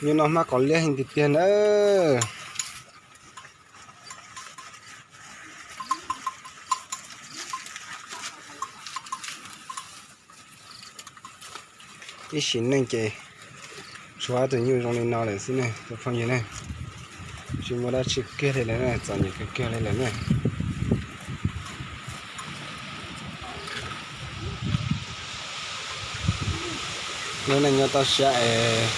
Nyuj no hmab qos liab heev tiag tiag na. Ib sim neej ces tshuav tus nyuj zoo li no lawm xwb ne tus phooj ywg ne. Tsis muaj dab tsi kiag li lawm ne, txom nyem kawg kiag li lawm ne. Lub neej nyob toj siab es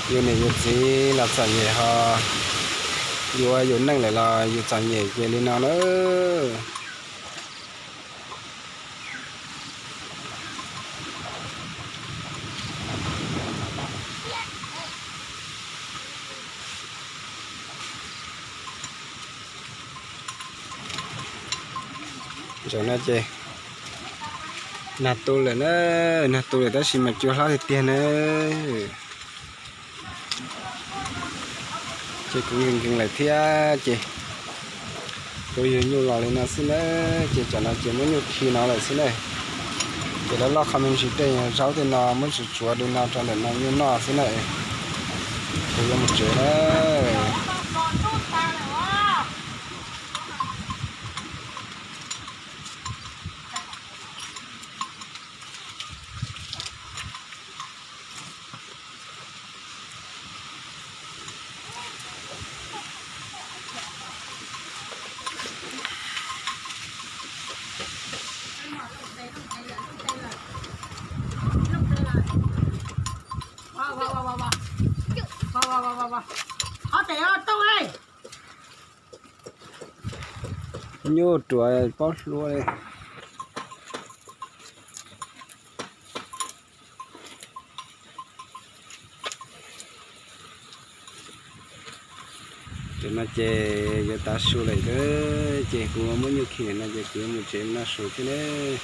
yus niam yus txiv los txom nyem ho yus ua yus neej lawm los yus txom nyem ces li no na. Ntawm no ces nag tu lawm na, nag tu lawm tab sis mas cua hlob tiag tiag na. Ces kuv nkees nkees lawm thiab ces kuv yug nyuj los li no xwb na, ces tsam no ces muab nyuj khi no lawm xwb na. Ces lawv loj qhov me ntsis tej zaub tej no muab tsuav tsuav li no rau ntawm no nyuj noj xwb na. Kuv yuav mus tsev na. Nyuj ruam paub hlua li. Tam no ces yuav tav su lawm, ces kuv muab nyuj khi no ces kuv yuav mus tsev noj su thiab nawb.